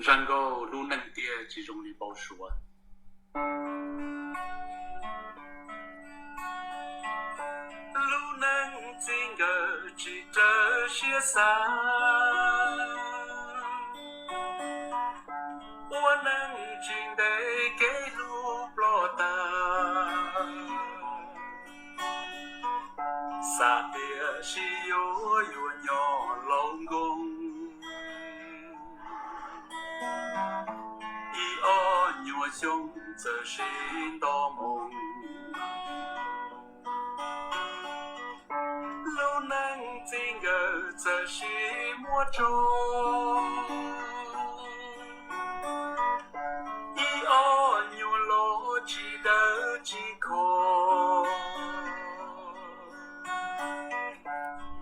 Zaj nkauj Lub neej tiag tsis zoo li npau suav. Lub neej txij nkawm tsis raws siab xav, ua neej tsis ntev kev hlub ploj tag. Xav tias sib yuav yuav nyob laus nkoos, ib ob nyuag xyoo txawm sib nto moo. Lub neej txij nkawm txawm sib muab tso, ib ob nyuag los tsis dawb tsis khov.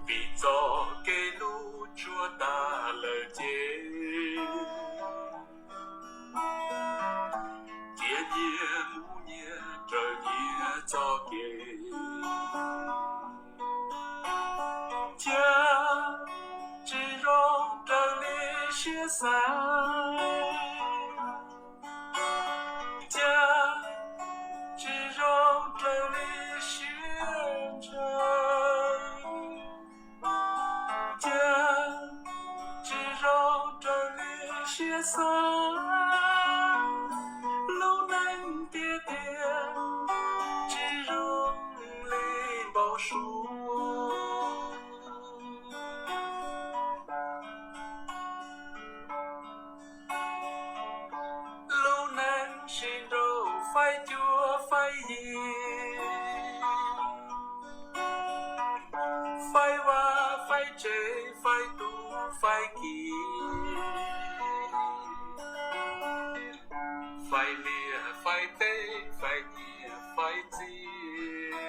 Vim txoj kev hlub tsuag tag lawm ces cia nyias mus nyias raws nyias txoj kev, cia tsis zoo raws li siab xav, cia tsis zoo raws li siab ntshaw, cia tsis zoo raws li siab xav. Lub neej tiag tiag tsis zoo li npau suav. Lub neej sib nrauj faib cuab faib yig, faib vaj faib tsev faib tub faib ki, faib liaj faib teb faib nyiaj faib txiaj,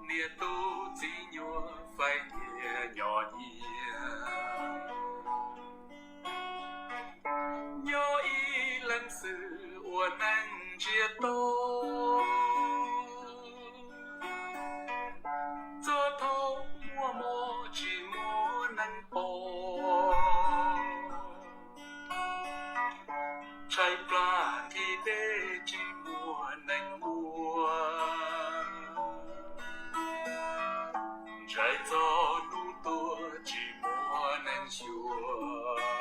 niam tub txiv nyuam faib nyiaj nyob nyiaj. Nyob ib leeg xwb ua neej ntsiag to, txog thaum muaj mob tsis muaj neeg pom, tshaib plab nthi dej tsis muaj neeg muag, ntsais txog hnub tuag tsis muaj neeg xyuas.